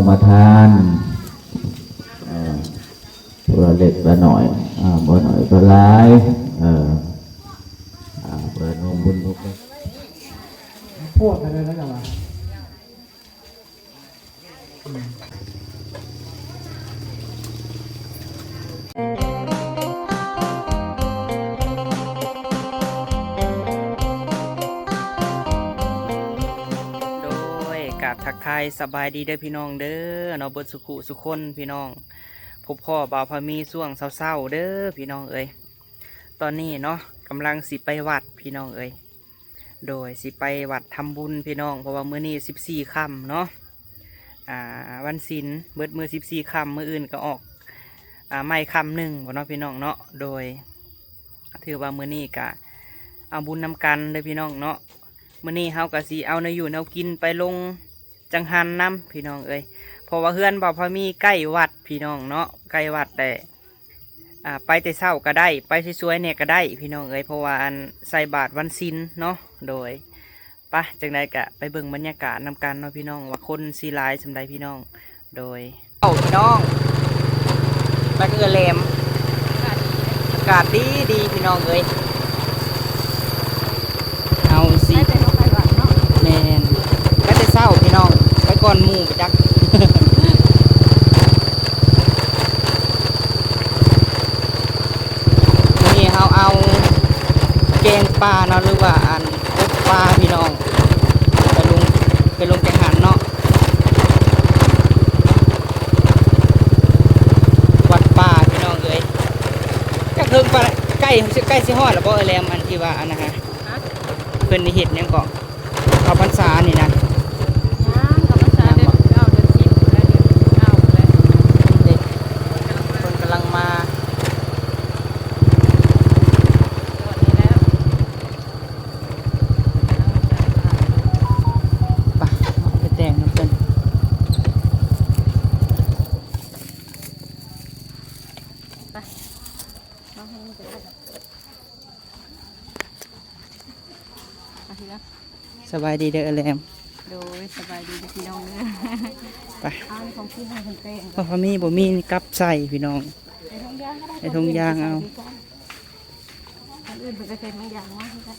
ປະທານ ເອີ ຜູ້ລະເລັກລະໜ້ອຍ ເອີ ບໍ່ໜ້ອຍກໍຫຼາຍ ເອີ ເອີ ເພື່ອຮ່ວມບຸນຮ່ວມ ພວກນັ້ນນະວ່າ ໂດຍ ກາບທັກທາຍສະບາຍດີເດີພີ່ນ້ອງເດີເນາະ ເບິດສຸຂູສຸຄົນພີ່ນ້ອງ. ພົບພໍ້ບ່າວພາມີຊ່ວງເຊົ້າໆເດີພີ່ນ້ອງເອີຍ. ຕອນນີ້ເນາະ ກຳລັງຊິໄປວັດພີ່ນ້ອງເອີຍ. ໂດຍ ຊິໄປວັດທຳບຸນພີ່ນ້ອງ ເພາະວ່າມື້ນີ້ສິບສີ່ຄ່ຳເນາະ ອ່າ ວັນສິນ ເບິດມື້ສິບສີ່ຄ່ຳ ມື້ອື່ນກໍອອກ ອ່າ ໃໝ່ຄ່ຳໜຶ່ງພຸ້ນເນາະພີ່ນ້ອງເນາະ. ໂດຍ ຖືວ່າມື້ນີ້ກະເອົາບຸນນຳກັນເດີພີ່ນ້ອງເນາະ. ມື້ນີ້ເຮົາກະຊິເອົາແນວຢູ່ແນວກິນໄປລົງຈັງຫັນນຳພີ່ນ້ອງເອີຍ ເພາະວ່າເຮືອນບ່າວພາມີໃກ້ວັດພີ່ນ້ອງເນາະ ໃກ້ວັດແຫຼະ. ອ່າ ໄປແຕ່ເຊົ້າກໍໄດ້ ໄປສວຍໆແດ່ກໍໄດ້ພີ່ນ້ອງເອີຍ ເພາະວ່າອັນໃສ່ບາດວັນສິນເນາະ. ໂດຍ ປະ ຈັ່ງໃດກະໄປເບິ່ງບັນຍາກາດນຳກັນເນາະພີ່ນ້ອງ ວ່າຄົນຊິຫຼາຍສ່ຳໃດພີ່ນ້ອງ. ໂດຍ ເອົາພີ່ນ້ອງ ໄປເຮືອແຫຼມ ອາກາດດີໆພີ່ນ້ອງເອີຍ. ເຮົາຊິ ໄປແຕ່ເຊົ້າໄປວັດເນາະ ແມ່ນ ໄປແຕ່ເຊົ້າພີ່ນ້ອງ ໄປກ່ອນໝູ່ໄປຈັກ. ມື້ນີ້ເຮົາເອົາແກງປາເນາະ ຫຼືວ່າອັນອົບປາພີ່ນ້ອງ ໄປລົງ ໄປລົງຈັງຫັນເນາະ. ວັດປ່າພີ່ນ້ອງເອີຍ ຈັກເຖິງປານໃດ ໃກ້ ໃກ້ຊິຮອດແລ້ວບໍ່ເອີຍແຫຼມ ອັນທີ່ວ່າອັນນັ້ນຫະ ເພິ່ນໄດ້ເຮັດຫຍັງເກາະ ເຂົ້າພັນສານີ້ນະ? ຍັງ ເຂົ້າພັນສາເດືອນເກົ້າ ເດືອນສິບພຸ້ນແຫຼະ ເດືອນເກົ້າພຸ້ນແຫຼະ. ເດ້ ເພິ່ນກຳລັງມາ ໄປ ເຮົາໄປແຕ່ງນຳເພິ່ນ ໄປ ມາໃຫ້ມັນເປັນ ສະບາຍດີເດີແຫຼມ. ໂດຍ ສະບາຍດີເດີພີ່ນ້ອງເດີ. ໄປ ເອົາຂອງກິນໃຫ້ເພິ່ນແຕ່ງ ບໍ່ມີ ບໍ່ມີ ນີ້ກັບໃສ່ພີ່ນ້ອງ ໃສ່ຖົງຢາງກໍໄດ້ ໃສ່ຖົງຢາງເອົາ. ຄົນອື່ນເພິ່ນກໍໃສ່ຖົງຢາງມາຄືກັນ.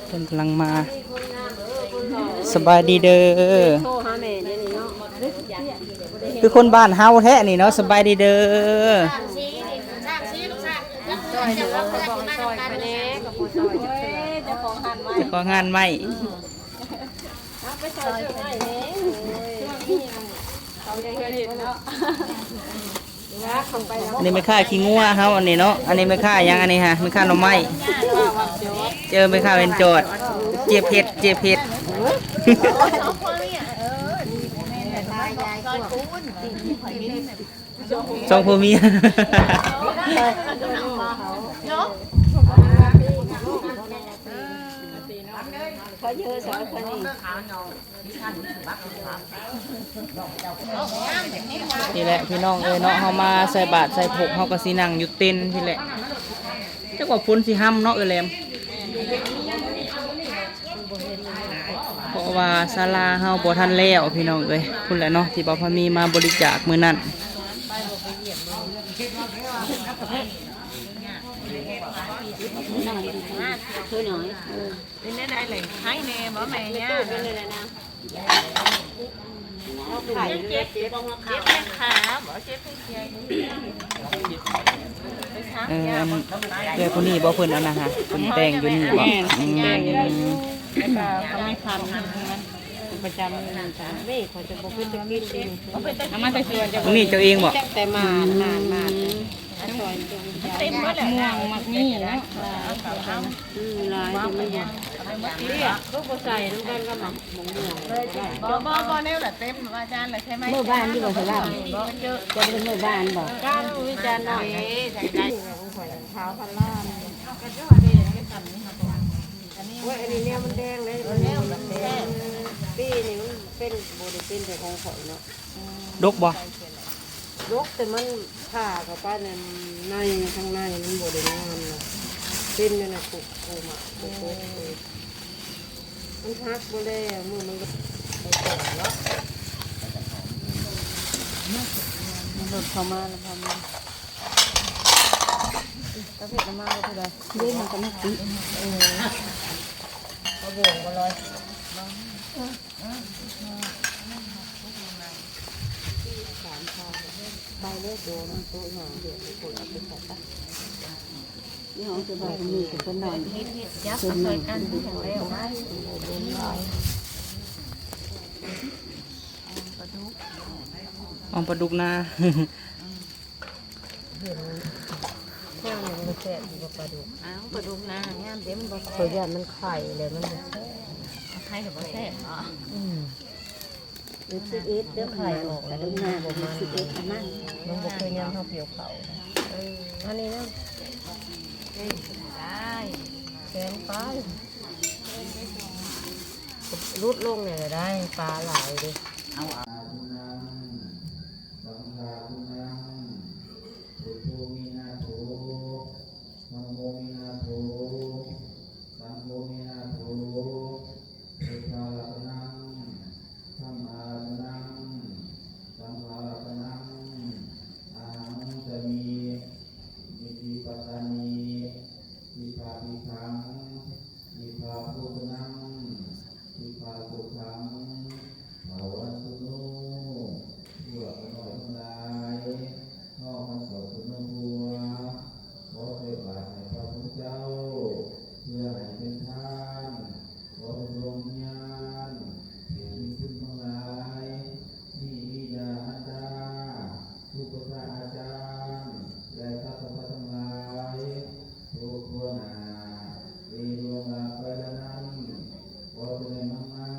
ເພິ່ນກຳລັງມາ. ສະບາຍດີເດີ. ໂທຫາແມ່ນີ້ເນາະ ຄືຄົນບ້ານເຮົາແທ້ນີ້ເນາະ. ສະບາຍດີເດີ. ເຈົ້າຂອງຮ້ານໄມ້ ເຈົ້າຂອງຮ້ານໄມ້. ອັນນີ້ແມ່ຄ້າຂີ້ງົວເຮົາອັນນີ້ເນາະ. ອັນນີ້ແມ່ຄ້າຫຍັງອັນນີ້ຫະ? ແມ່ຄ້າໜໍ່ໄມ້. ເຈີແມ່ຄ້າເວັນຈອດ ເຈັບເຫັດ ເຈັບເຫັດ. ສອງຜົວເມຍ. ນີ້ແຫຼະພີ່ນ້ອງເອີຍເນາະ ເຮົາມາໃສ່ບາດໃສ່ພົກ ເຮົາກໍຊິນັ່ງຢູ່ເຕັນພີ້ແຫຼະ. ຈັກວ່າຝົນຊິຮຳເນາະ ເອີແຫຼມ. ເພາະວ່າສາລາເຮົາບໍ່ທັນແລ້ວພີ່ນ້ອງເອີຍ. ພຸ້ນແຫຼະເນາະ ທີ່ບ່າວພາມີມາບໍລິຈາກມື້ນັ້ນ. ເປັນແນວໃດເລີຍ? ໄຂ້ແນ່ບໍ່ແມ່ຍ່າ? ເຈັບ ເຈັບແຂ້ງຂາບໍ່? ເຈັບແຂ້ງຂາ. ເອີ ອັນເອື້ອຍຜູ້ນີ້ບໍ່ ເພິ່ນອັນນັ້ນຫະ ເພິ່ນແຕ່ງຢູ່ນີ້ບໍ່? ແມ່ນ ອືມ ແຕ່ງຢູ່ນີ້. ແລ້ວກໍເຂົາມີຄັນ ປະຈຳ ນີ້ຂ້ອຍຈະບໍ່ເປັນຕະກິນ. ເອົາມາແຕ່ສວນເຈົ້າ ນີ້ເຈົ້າເອງບໍ່? ແຕ່ໝາກ ໝາກ ໝາກ ໝາກມ່ວງ ໝາກມີ້ເນາະ. ອືມ ຫຼາຍ ແຕ່ມັນບໍ່ ເດ້ ຄືບໍ່ໃສ່ນຳກັນກັບໝາກ ໝາກມ່ວງ. ບໍ່ ບໍ່ ບໍ່ ແນວລະເຕັມ ອາຈານລະໃສ່ໄມ້. ມື້ວານຢູ່ບໍ່? ສະບາຍ ບໍ່ໄດ້ມື້ວານບໍ່? ການວິຈານໜ້ອຍ ຂາວພັນລ້ານ. ໂອ້ຍ ອັນນີ້ແນວມັນແດງເດ້ ມັນແນວມັນແດງ. ປີນີ້ມັນເປັນ ບໍ່ໄດ້ເປັນແຕ່ຂອງຂ້ອຍເນາະ. ດົກບໍ່? ດົກ ແຕ່ມັນຜ່າເຂົ້າໄປໃນ ໃນ ທາງໃນມັນບໍ່ໄດ້ງາມນະ. ເປັນຢູ່ນະ ປຸກ ໂອມະ ໂອໂກະ ມັນຫັກບໍ່ແລ້ວ ມືມັນກໍໄປກ່ອນເນາະ. ມັນລົດເຂົ້າມາແລ້ວ ເຂົ້າມາ ປະເພດມາແລ້ວຜູ້ໃດ ເດ້ ມັນກໍມາກິນ ເອີ ເຂົາເບິ່ງບໍ່ລອຍ ສາມຊາວ ໄປເລີຍ ໂຕ ໂຕຫຍັງ ດຽວໄປກົດເອົາໄປໃສ່ປະ. ນີ້ເຮົາຈະບອກເພິ່ນນີ້ເປັນຄົນນອນ ເຮັດ ເຮັດ ຈັບເອົາຊ່ອຍກັນ ເຮັດແລ້ວ ອອມປາດຸກ ອອມປາດຸກນາ ເຫັນ ແນວນີ້ມັນແຊບຢູ່ບໍ່ ປາດຸກ? ອ້າວ ປາດຸກນາງາມເດ້ ມັນບໍ່ແຊບ ຂ້ອຍຢ້ານມັນໄຂ່ແລ້ວມັນບໍ່ແຊບ ໄຂ່ກໍບໍ່ແຊບເນາະ ອືມ. ສິບເອັດ ເດີ ໄຂ່ອອກແລ້ວ ປາດຸກນາ ສິບເອັດ ອັນນັ້ນ ມັນບໍ່ຄືຍາມເຮົາກ່ຽວເຂົ້າ ເອີ ອັນນີ້ນະ ໄດ້ ແຂນໄປ ຫຼຸດລົງແດ່ລະໄດ໋ ປາຫຼາຍເດ້. ສາທຸນັງ ສັງສາທຸນັງ ພຸດໂທ ມີນາໂຖ ທຳໂມ ມີນາໂຖ ສັງໂຄ ມີນາໂຖ ພຸດທະລັດຕະນັງ ທຳມະລັດຕະນັງ ສັງຄະລັດຕະນັງ ອະຫັງສາມິ ນິດຖິປັດຕານິ ທິພາພິຄັງ ທິພາໂພຊະນັງ ທິພາສຸຂັງ ພະວັນຕຸໂນ. ພວກຂ້ານ້ອຍທັງຫຼາຍ ເຮົາທັງເກົ້າຄົນທັງຄົວ ຂໍໃສ່ບາດໃຫ້ພະສົງເຈົ້າ ເພື່ອໃຫ້ເປັນທານ ຂໍເປັນດວງວິນຍານ ຜູ້ມີຄຸນທັງຫຼາຍ ມີບິດາມານດາ ຄູບາອາຈານ ແລະ ສັບພະສັດທັງຫຼາຍ ທຸກທົ່ວໜ້າ ທີ່ລ່ວງລັບໄປແລ້ວນັ້ນ ຂໍຈະໄດ້ນຳມາ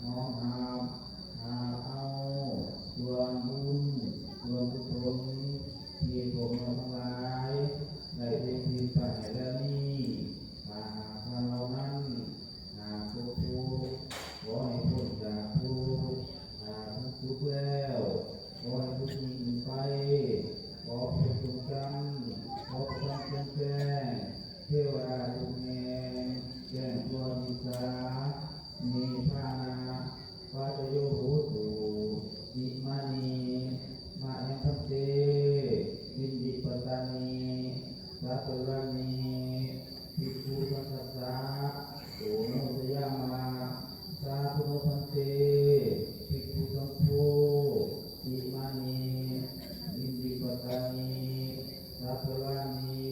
ນ້ອມຮັບ ຫາເອົາ ສ່ວນບຸນ ສ່ວນກຸສົນ ທີ່ພວກເຮົາທັງຫຼາຍ ໄດ້ອຸທິດໄປໃຫ້ແລ້ວນີ້ ຖ້າຫາກທ່ານເຫຼົ່ານັ້ນ ຫາກພົບທຸກ ຂໍໃຫ້ພົ້ນຈາກທຸກ ຖ້າທຸກສຸກແລ້ວ ຂໍໃຫ້ສຸກຍິ່ງຂຶ້ນໄປ ຂໍພະອົງຊົງຈຳ ຂໍພະອົງຊົງແຈ້ງ ເທວະດາທຸກແຫ່ງ ແຈ້ງທົ່ວວິຊາ ນິພານະ ປັດຈະໂຍໂຫຕຸ ອິມານິ ມະຍັງພັນເຕ ນິດຖິປັດຕານິ ສັດຕະວານິ ພິກຂຸສັງຄັດສະ ໂອໂມຊະຍາມະ ສາທຸໂນພັນເຕ ພິກຂຸສັງໂຄ ອິມານິ ນິດຖິປັດຕານິ ສັດຕະວານິ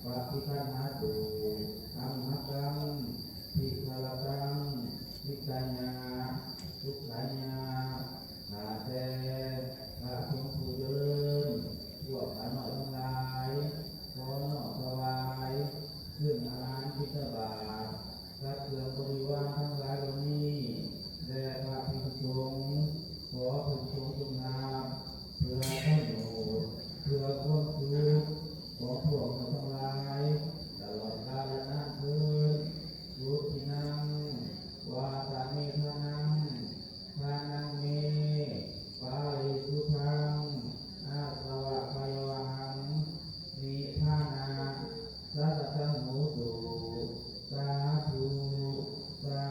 ປະຕິຄັນຫາຕຸ ອັມຫະກັງ ທິຄາລະຕັງ ນິດຖາຍະ ສຸຂາຍະ. ຂ້າແຕ່ພະສົງຜູ້ຈະເລີນ, ພວກຂ້ານ້ອຍທັງຫຼາຍ ຂໍນ້ອມຖວາຍເຄື່ອງອາຫານບິນທະບາດ ກັບເຄື່ອງບໍລິວານທັງຫຼາຍເຫຼົ່ານີ້ ແດ່ພະພິກຂຸສົງ, ຂໍພິກຂຸສົງຈົ່ງຮັບ ເພື່ອປະໂຫຍດ ເພື່ອຄວາມສຸກຂອງພວກເຮົາທັງຫຼາຍ ຕະຫຼອດກາລະນານເທີ້ນ. ສຸທິນັງ ວາຕະເມທະນັງ ທານັງເມ ປາລິສຸດທັງ ອາສະວະຂະຍວະຫັງ ນິບພານະ ສະນະຕັງໂຫຕຸ ສາທຸ ສາ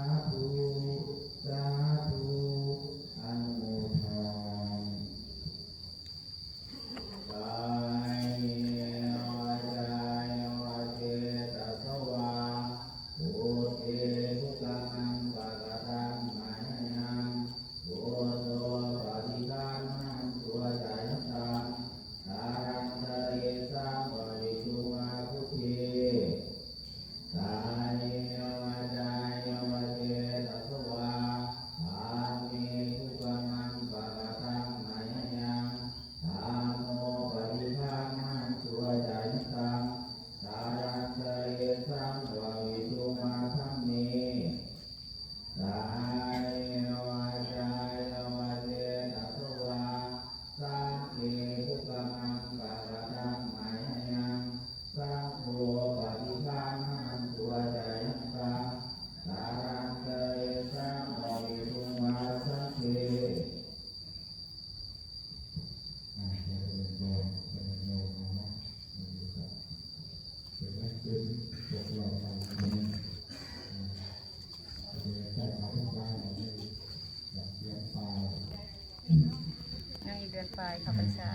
ປາຍເຂົ້າພັນສາ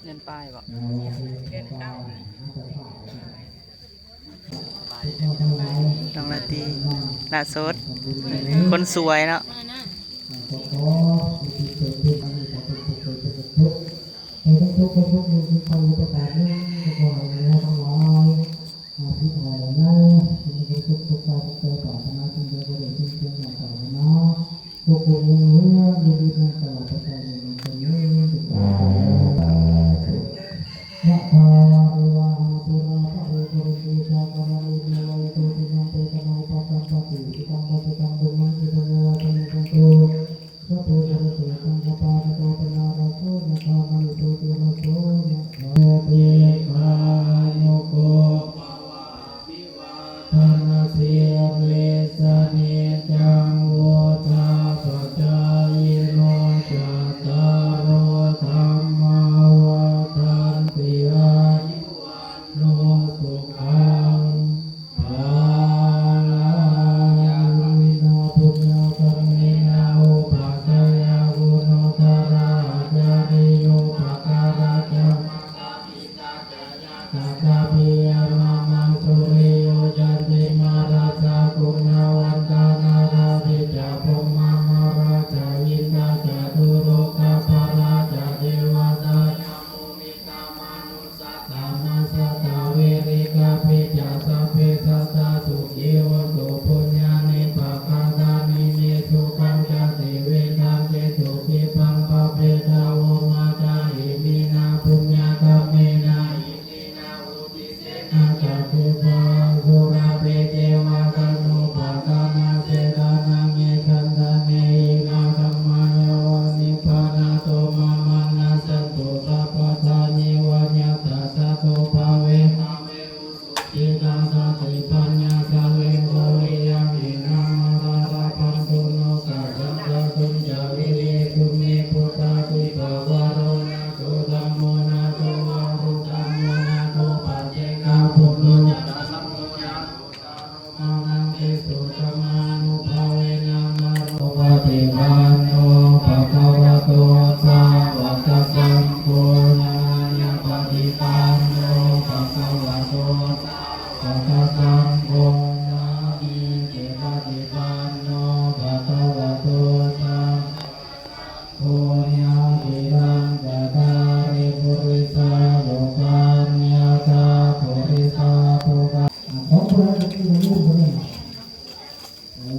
ເດືອນປາຍບໍ່? ເດືອນເກົ້າ ນ້ອງລາຕີ ຫຼ້າສົດ ຄົນສວຍເນາະ. ທະນະສີລິສະນິຈັງ ວຸດທາປະຈາຍິໂນ ຈັດຕາໂຣ ທຳມາ ວັດທັນຕິ ອາຍຸ ວັນໂນ ສຸຂັງ ພະລັງ. ຍາມະ ປຸນຍະກຳເມນະ ອຸປັດຖະຍາກຸໂນດາຣາ ອາຈາລິໂຍ ປະກາລະຈັກ ສັກກະປິຍະມະມະ ສຸລິໂຍ ຈັນຕິມາ ລາຊາ ກຸນນະວັນຕາ ນາລາ ເບຈາ ພົມມະ ມາລາ ຈະ ອິນດາ ຈະ ຕຸໂລກະປາລາ ຈະ ເທວະດາ ຍາ ໂມມິດຕາ ມະນຸດສະ ຕາ ມະສະຕາ ເວລິກາ ເບຈາ ສັບເພ ສັດຕາ ສຸຂີ ໂຫນຕຸ ປຸນຍານິ ປະກາດຕານິ ເມ ສຸຂັງ ຈະ ເຕ ເວດາ ເຈ ສຸ ຂິປັງ ພະເພດາ ໂອ ມາຈາ ອິມິນາ ປຸນຍະກຳເມນະ ອິ ນາ ຈັກເຂປະ ອະສຸຣາ ເປ ເທວະ ທານຸປາທານາ ເສດຖານັງ ເອ ຄັນທະເນ ອິ ນາ ທຳມາ ຍາວະ ນິບພານາໂຕ ມາ ມາ ນັດສັນຕຸ ສັບພະ ຊາ ເຍ ວະ ຍະຖາ ສະໂຕ ພາເວ ທາເວ ອຸ ສຸ ຈິຕັງ ສະຕິ ປັນຍາ ສະເລ ໂກ ວິລິ ຍະ ຫິ ນາ ມາ ລາ ລະ ພັນ ຕຸ ໂນ ກະ ສັງ ກະ ຕຸນ ຈະ ວິລິ ເອ ຕຸ ເມ ພຸດທາ ທິ ພາ ວະ ໂຣ ນາ ໂຕ ທຳໂມ ນາ ໂຕ ວາ ໂຣ ທຳໂມ ນາ ໂຕ ປັດເຈກະ ປຸນໂນ ຈະ ທຳໂມ ນາ ໂຕ ຕາໂຣ ມາ ມັງ ເຕ ໂສ ທຳມານຸພາເວນະ ມາ ໂຣ ປະຕິປັນໂນ ພະຄະວະໂຕ ສາວະກະ ສັງ ໂຄ ຍາ ຍາ ປະຕິປັນໂນ ພະຄະວະໂຕ ສາ ວະກະ ສັງໂຄ ສາມີ ຕິ ປະຕິປັນໂນ ພະຄະວະໂຕ ສາ ໂຄ ຍາ ຕິ ລັງ ຈະ ຕາ ລິ ປຸ ຣິ ສາ ໂລ ກາ ຍ ຕາ ປຸ ຣິ ສາ ປຸ ກະ ຂອງຜູ້ໃດກໍຄືໃຫ້ລູກເພິ່ນນີ້ ເອີ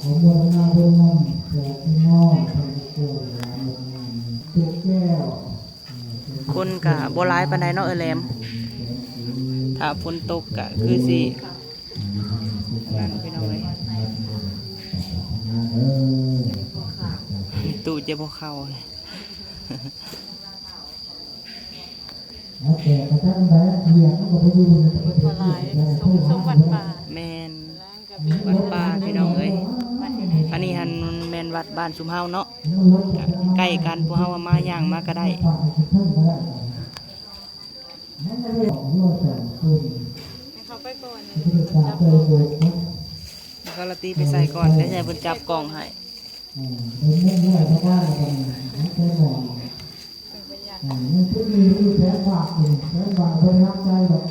ຂໍໂມທະນາບຸນນຳພວກພີ່ນ້ອງເພິ່ນທີ່ເກີດຫຼານລົງງານ ເຈັດແກ້ວ ຄົນກະບໍ່ຫຼາຍປານໃດເນາະ ເອີ ແຫຼມ ຖ້າຝົນຕົກກະຄືຊິ ນັ້ນພີ່ນ້ອງເອີຍ ຕູ້ເຈັບຫົວເຂົ່າ ແຕ່ກໍຈັກໄດ້ ວຽກມັນກໍບໍ່ຢູ່ ຄົນກໍຫຼາຍ ສົມ ສົມວັດປ່າ ແມ່ນ ວັດປ່າພີ່ນ້ອງເອີຍ ອັນນີ້ຫັ້ນແມ່ນວັດບ້ານຊຸມເຮົາເນາະ ກະໃກ້ກັນ ພວກເຮົາມາ ຍ່າງມາກໍໄດ້ ໃຫ້ເຂົາໄປກ່ອນ ເຂົາລະຕີໄປໃສ່ກ່ອນ ແລ້ວໃຫ້ເພິ່ນຈັບກ້ອງໃຫ້. ເອີ ໄດ້ເງິນຮ້ອຍກວ່າບາດລະບາດນີ້ ໄປໝໍ້ ເອີ ເງິນຊຸດນີ້ມີແສນບາດນີ້ ແສນບາດບໍ່ໄດ້ຮັບໃຈດອກ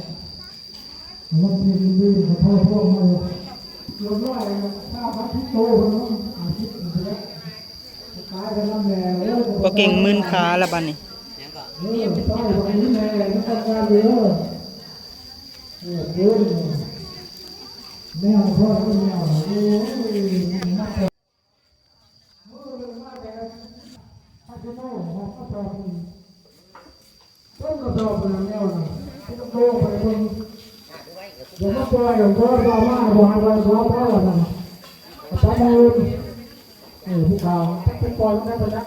ເງິນທີ່ມີກໍພໍພວກມາເລີຍ ເກືອບຮ້ອຍ ຄ່າບັດສິບໂຕເພິ່ນເນາະ ອາທິດນີ້ແຫຼະ ຂາຍໄປນຳແດ່ເອີຍ ພໍ່ເກັ່ງມື່ນຂາລະບາດນີ້ ເອີ ໃຊ້ບັດນີ້ແດ່ ມັນຕ້ອງການຢູ່ເດີ ເອີ ໂອ້ຍ ແມວພໍກິນແມວ ໂອ້ຍ ມື້ໜຶ່ງມາແຕ່ ພາຊິໂນ ຮອບກະສອບໜຶ່ງ ເຕັມກະສອບນະແນວນະ ເປັນໂຕໄປເບິ່ງ ຢ່າມາປ່ອຍ ບໍ່ ບໍ່ເອົາມາ ບໍ່ໃຫ້ປ່ອຍ ບໍ່ເອົາມາວ່າຊັ້ນ ເອົາໄປທາງອື່ນ ເອີ ຜູ້ຂາວ ຈັກໄປປ່ອຍມັນໄດ້ບໍ່ຈັກ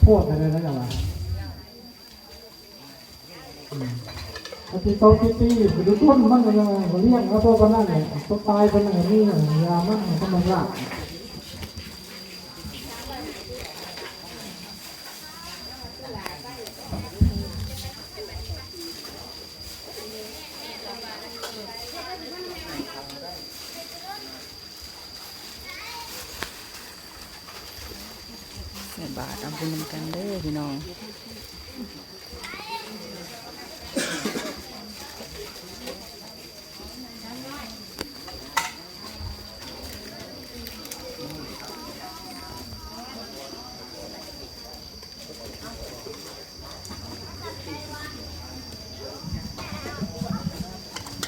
ໂພດໄປເລີຍນະ ຈັງວ່າ ອືມ ອັນທີ່ເຂົາຕີໆ ໄປດູດກົ້ນມັນ ມັນກໍລ້ຽງເອົາໂຕປານນັ້ນແຫຼະ ໂຕຕາຍປານນັ້ນກໍມີ ຢາມັນ ມັນກໍມັນລາກ. ບາດເອົາບຸນນຳກັນເດີພີ່ນ້ອງ.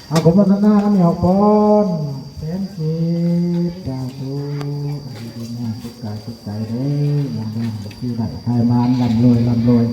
ເອົາ ຂໍອະນຸໂມທະນານຳ ແມ່ອອກພອນ ແສນສິບ ສາທຸ ໃຫ້ດີມີສຸກກາຍສຸກໃຈເດີ ລ່ຳລວຍ ທີ່ໄດ້ຂາຍມານ ລ່ຳລວຍ ລ່ຳລວຍ.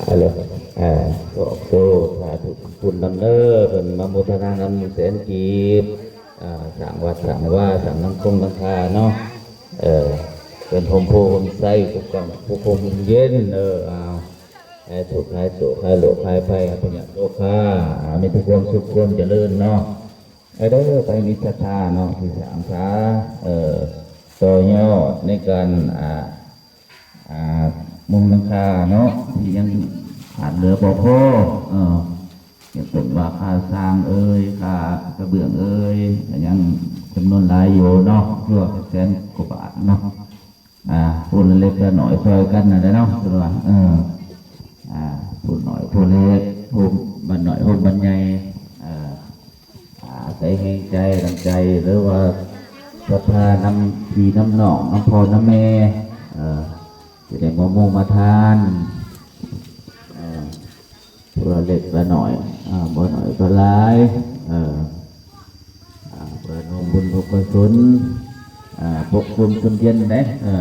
ອາໂລ ອາ ໂຊ ໂຊ ສາທຸບຸນນຳເດີ ເພິ່ນມາໂມທະນານຳແສນກີບ ອາ ສ້າງວັດສ້າງວາ ສ້າງຫຼັງຄົງຫຼັງຄາເນາະ ເອີ ເປັນຮົ່ມໂພຮົ່ມໄຊ ປົກປ້ອງປົກຄຸມເຢັນເດີ ອາ ໃຫ້ທຸກ ໃຫ້ໂສກ ໃຫ້ໂລກ ໃຫ້ໄພ ໃຫ້ພະຍາດໂລຄາ ມີແຕ່ຄວາມສຸກຄວາມຈະເລີນເນາະ ໃຫ້ເດີ ໃຜມີສັດທາເນາະ ທີ່ສ້າງສາ ເອີ ຕໍ່ຍອດໃນການ ອ່າ ອ່າ ມຸງຫຼັງຄາເນາະ ທີ່ຍັງຂາດເຫຼືອບໍ່ພໍ ເອີ ເປັນຕົ້ນວ່າຄ່າສ້າງເອີຍ ຄ່າກະເບື້ອງເອີຍ ກະຍັງຈຳນວນຫຼາຍຢູ່ເນາະ ຄືວ່າເປັນແສນກວ່າບາດເນາະ. ອ່າ ຜູ້ລະເລັກລະໜ້ອຍຊ່ອຍກັນນັ້ນແຫຼະເນາະ ເພິ່ນວ່າ ເອີ ອ່າ ຜູ້ນ້ອຍຜູ້ເລັກ ຜູ້ບ້ານນ້ອຍຜູ້ບ້ານໃຫຍ່ ເອີ ອາໄສແຮງໃຈ ນ້ຳໃຈ ຫຼືວ່າສັດທານຳພີ່ນຳນ້ອງ ນຳພໍ່ນຳແມ່ ເອີ ຈະໄດ້ມາມຸງມາທານ ເອີ ຜູ້ລະເລັກລະໜ້ອຍ ອາ ບໍ່ໜ້ອຍກໍຫຼາຍ ເອີ ອາ ເພື່ອຮ່ວມບຸນຮ່ວມກຸສົນ ອາ ປົກຄຸມຊຸມເຢັນເດ້ ເອີ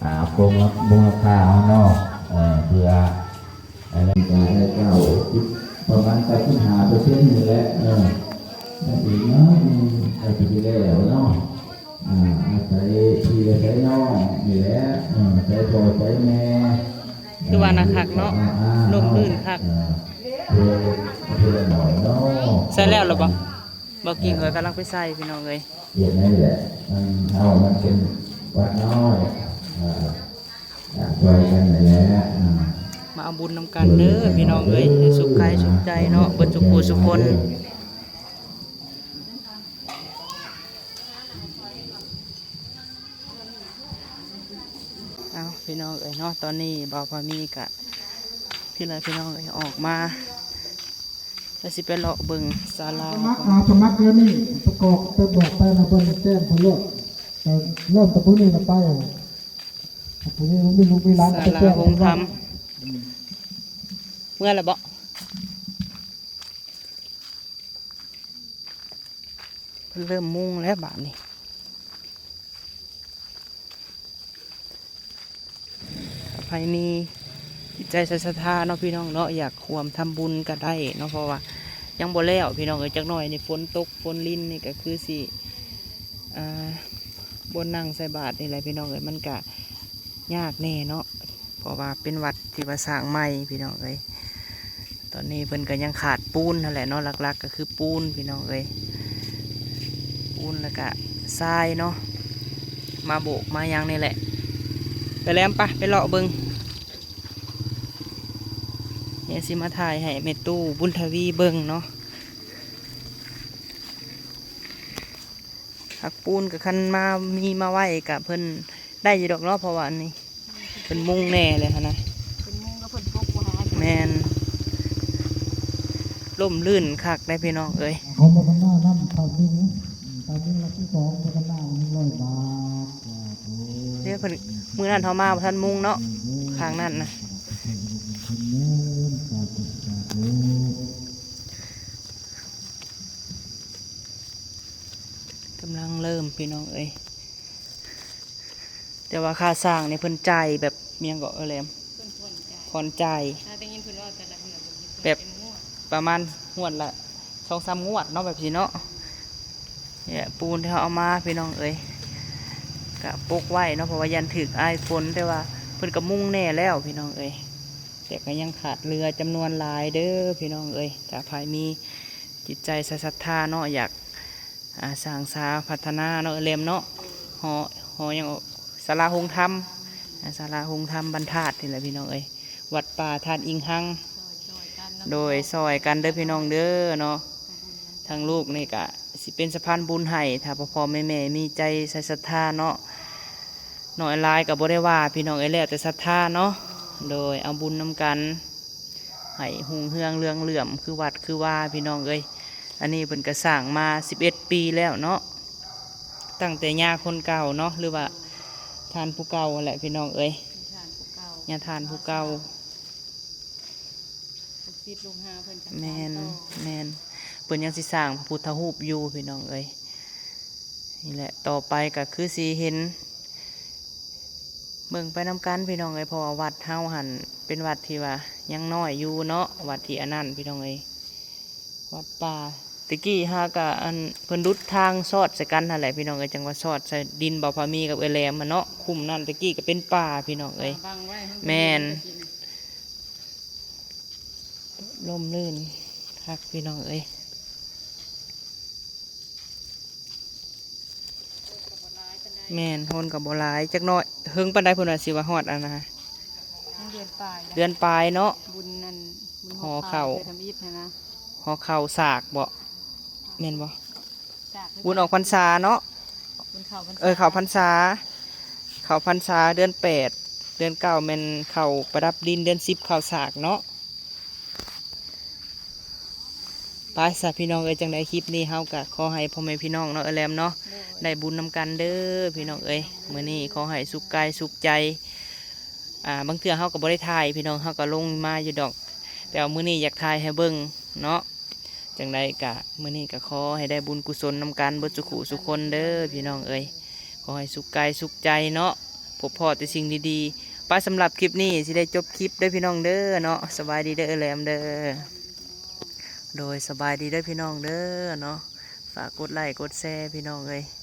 ອາ ຄົງມູນຄ່າເຮົາເນາະ ເອີ ເພື່ອ ອັນນັ້ນກະໄດ້ເກົ້າສິບ ປະມານເກົ້າສິບຫ້າເປີເຊັນນີ້ແຫຼະ ເອີ ນັ້ນອີກໜ້ອຍໜຶ່ງກະຊິໄດ້ແລ້ວເນາະ ອາ ອາໄສພີ່ອາໄສນ້ອງນີ້ແຫຼະ ເອີ ອາໄສພໍ່ອາໄສແມ່ ຄືວ່າໜ້າຄັກເນາະ ອ່າ ລົມລື່ນຄັກ ເອີ ເພື່ອ ເພື່ອໜ້ອຍເນາະ ໃສ່ແລ້ວລະບໍ່? ບໍ່ກິນ ຂ້ອຍກຳລັງໄປໃສ່ພີ່ນ້ອງເອີຍ ເຮັດໃຫ້ແຫຼະ ມັນເຮົາມັນເປັນວັດນ້ອຍ ເອີ ຊ່ອຍກັນນັ້ນແຫຼະ ມາເອົາບຸນນຳກັນເດີພີ່ນ້ອງເອີຍ ໃຫ້ສຸກກາຍສຸກໃຈເນາະ ເບິດທຸກຜູ້ທຸກຄົນ. ເອົາ ພີ່ນ້ອງເອີຍເນາະ ຕອນນີ້ບ່າວພາມີກະ ພີ່ລະພີ່ນ້ອງເອີຍ ອອກມາ ແລ້ວຊິໄປເລາະເບິ່ງສາລາ ສະໝັກ ເອົາສະໝັກແລ້ວນີ້ ປະກອບໄປບອກໄປນະ ເພິ່ນແຈ້ງເພິ່ນໂລດ ເລີ່ມແຕ່ມື້ນີ້ລະໄປ ຜູ້ນີ້ມີລູກມີຫຼານ ສາລາໂຮງທຳ ອືມ ເມື່ອລະເບາະ? ເພິ່ນເລີ່ມມຸງແລ້ວບາດນີ້ ໃຜມີຈິດໃຈໃສ່ສັດທາເນາະ ພີ່ນ້ອງເນາະ ຢາກຮ່ວມທຳບຸນກະໄດ້ເນາະ ເພາະວ່າຍັງບໍ່ແລ້ວພີ່ນ້ອງເອີຍ ຈັກໜ້ອຍນີ້ຝົນຕົກຝົນລິນນີ້ກະຄືຊິ ອ່າ ບ່ອນນັ່ງໃສ່ບາດນີ້ແຫຼະພີ່ນ້ອງເອີຍ ມັນກະຍາກແດ່ເນາະ ເພາະວ່າເປັນວັດທີ່ວ່າສ້າງໃໝ່ພີ່ນ້ອງເອີຍ ຕອນນີ້ເພິ່ນກະຍັງຂາດປູນຫັ້ນແຫຼະເນາະ ຫຼັກໆກະຄືປູນພີ່ນ້ອງເອີຍ ປູນແລ້ວກະຊາຍເນາະ ມາໂບກມາຫຍັງນີ້ແຫຼະ ໄປແລ້ວ ໄປ ໄປເລາະເບິ່ງ ດຽວຊິມາຖ່າຍໃຫ້ແມ່ຕູ້ບຸນທະວີເບິ່ງເນາະ. ຜັກປູນກະຄັນມາ ມີມາໄວ້ກະເພິ່ນໄດ້ຢູ່ດອກເນາະ ເພາະວ່າອັນນີ້ເພິ່ນມຸງແນ່ແລ້ວຫັ້ນນະ ເພິ່ນມຸງກະເພິ່ນປົກບໍ່ໃຫ້ ແມ່ນ ລົມລື່ນຄັກໄດ໋ພີ່ນ້ອງເອີຍ ຂໍໂມທະນານຳ ເຖົ້າຍິງ ເດ້ເພິ່ນ ມື້ນັ້ນເຮົາມາບໍ່ທັນມຸງເນາະ ຂ້າງນັ້ນນະ. ກຳລັງເລີ່ມພີ່ນ້ອງເອີຍ ແຕ່ວ່າຄ່າສ້າງນີ້ເພິ່ນຈ່າຍແບບ ມີຫຍັງເກາະ ເອີແຫຼມ ເພິ່ນຜ່ອນຈ່າຍ ຜ່ອນຈ່າຍ ຖ້າໄດ້ຍິນເພິ່ນເວົ້າແຕ່ລະເທື່ອ ແບບ ປະມານງວດລະສອງສາມງວດເນາະ ແບບຊີ້ເນາະ. ນີ້ແຫຼະ ປູນທີ່ເຮົາເອົາມາພີ່ນ້ອງເອີຍ ກະປົກໄວ້ເນາະ ເພາະວ່າຢ້ານຖືກອາຍຝົນ ແຕ່ວ່າເພິ່ນກະມຸງແນ່ແລ້ວພີ່ນ້ອງເອີຍ ແຕ່ກະຍັງຂາດເຫຼືອຈຳນວນຫຼາຍເດີ້ພີ່ນ້ອງເອີຍ. ຖ້າໃຜມີຈິດໃຈໃສ່ສັດທາເນາະ ຢາກ ອ່າ ສ້າງສາພັດທະນາເນາະ ເອີແຫຼມເນາະ ຫໍ ຫໍຫຍັງ ສາລາໂຮງທຳ ອ່າ ສາລາໂຮງທຳບ້ານທາດນີ້ແຫຼະພີ່ນ້ອງເອີຍ ວັດປ່າທາດອິງຮັງ. ໂດຍ ຊ່ອຍກັນເດີ້ພີ່ນ້ອງເດີ້ເນາະ ທາງລູກນີ້ກະຊິເປັນສະພານບຸນໃຫ້ ຖ້າພໍ່ໆແມ່ໆມີໃຈໃສ່ສັດທາເນາະ ໜ້ອຍຫຼາຍກະບໍ່ໄດ້ວ່າພີ່ນ້ອງເອີຍ ແລ້ວແຕ່ສັດທາເນາະ. ໂດຍ ເອົາບຸນນຳກັນ ໃຫ້ຮຸ່ງເຮືອງເລື່ອງເຫຼື້ອມຄືວັດຄືວາພີ່ນ້ອງເອີຍ. ອັນນີ້ເພິ່ນກະສ້າງມາສິບເອັດປີແລ້ວເນາະ ຕັ້ງແຕ່ຍ່າຄົນເກົ່າເນາະ ຫຼືວ່າທ່ານຜູ້ເກົ່າຫັ້ນແຫຼະພີ່ນ້ອງເອີຍ ຍ່າທ່ານຜູ້ເກົ່າ ລູກສິດລູກຫາເພິ່ນກະ ແມ່ນ ແມ່ນ ເພິ່ນຍັງຊິສ້າງພະພຸດທະຮູບຢູ່ພີ່ນ້ອງເອີຍ. ນີ້ແຫຼະ ຕໍ່ໄປກະຄືຊິເຫັນ ເບິ່ງໄປນຳກັນພີ່ນ້ອງເອີຍ ເພາະວ່າວັດເຮົາຫັ້ນເປັນວັດທີ່ວ່າຍັງນ້ອຍຢູ່ເນາະ ວັດທີ່ອັນນັ້ນພີ່ນ້ອງເອີຍ ວັດປ່າ. ແຕ່ກີ້ຫາກະ ອັນ ເພິ່ນດຸດທາງຊອດໃສ່ກັນຫັ້ນແຫຼະພີ່ນ້ອງເອີຍ ຈັ່ງວ່າຊອດໃສ່ດິນບ່າວພາມີກັບເອື້ອຍແຫຼມຫັ້ນເນາະ. ຄຸ້ມນັ້ນແຕ່ກີ້ກະເປັນປ່າພີ່ນ້ອງເອີຍ ແມ່ນ ຮົ່ມລື່ນຄັກພີ່ນ້ອງເອີຍ. ແມ່ນ ຄົນກະບໍ່ຫຼາຍ ຈັກໜ້ອຍ ເຫິງປານໃດເພິ່ນວ່າຊິວ່າຮອດອັນນະ ຍັງເດືອນປາຍ ເດືອນປາຍເນາະ ບຸນນັ້ນ ບຸນຫໍ່ເຂົ້າ ເຂົ້າ ເອີ ທຳອິດຫັ້ນນະ ຫໍ່ເຂົ້າສາກເບາະ ແມ່ນບໍ່ ສາກ ບຸນອອກພັນສາເນາະ ບຸນເຂົ້າພັນສາ ເອີ ເຂົ້າພັນສາ ເຂົ້າພັນສາເດືອນແປດ ເດືອນເກົ້າແມ່ນເຂົ້າປະດັບດິນ ເດືອນສິບເຂົ້າສາກເນາະ. ໄປຊະພີ່ນ້ອງເອີຍ ຈັ່ງໃດຄລິບນີ້ເຮົາກະຂໍໃຫ້ພໍ່ແມ່ພີ່ນ້ອງເນາະ ເອື້ອຍແຫຼມເນາະ ໂດຍ ໄດ້ບຸນນຳກັນເດີ້ພີ່ນ້ອງເອີຍ. ມື້ນີ້ຂໍໃຫ້ສຸກກາຍສຸກໃຈ ອ່າ ບາງເທື່ອເຮົາກະບໍ່ໄດ້ຖ່າຍພີ່ນ້ອງ ເຮົາກະລົງມາຢູ່ດອກ ແຕ່ວ່າມື້ນີ້ຢາກຖ່າຍໃຫ້ເບິ່ງເນາະ. ຈັ່ງໃດກະ ມື້ນີ້ກະຂໍໃຫ້ໄດ້ບຸນກຸສົນນຳກັນເບິດສູ່ຄູ່ສູ່ຄົນເດີ້ພີ່ນ້ອງເອີຍ. ຂໍໃຫ້ສຸກກາຍສຸກໃຈເນາະ ພົບພໍ້ແຕ່ສິ່ງດີໆ. ໄປ ສຳລັບຄລິບນີ້ຊິໄດ້ຈົບຄລິບເດີ້ພີ່ນ້ອງເດີ້ເນາະ. ສະບາຍດີເດີ້ເອື້ອຍແຫຼມເດີ້. ໂດຍ ສະບາຍດີເດີ້ພີ່ນ້ອງເດີ້ເນາະ. ຝາກກົດໄລ້ກົດແຊພີ່ນ້ອງເອີຍ.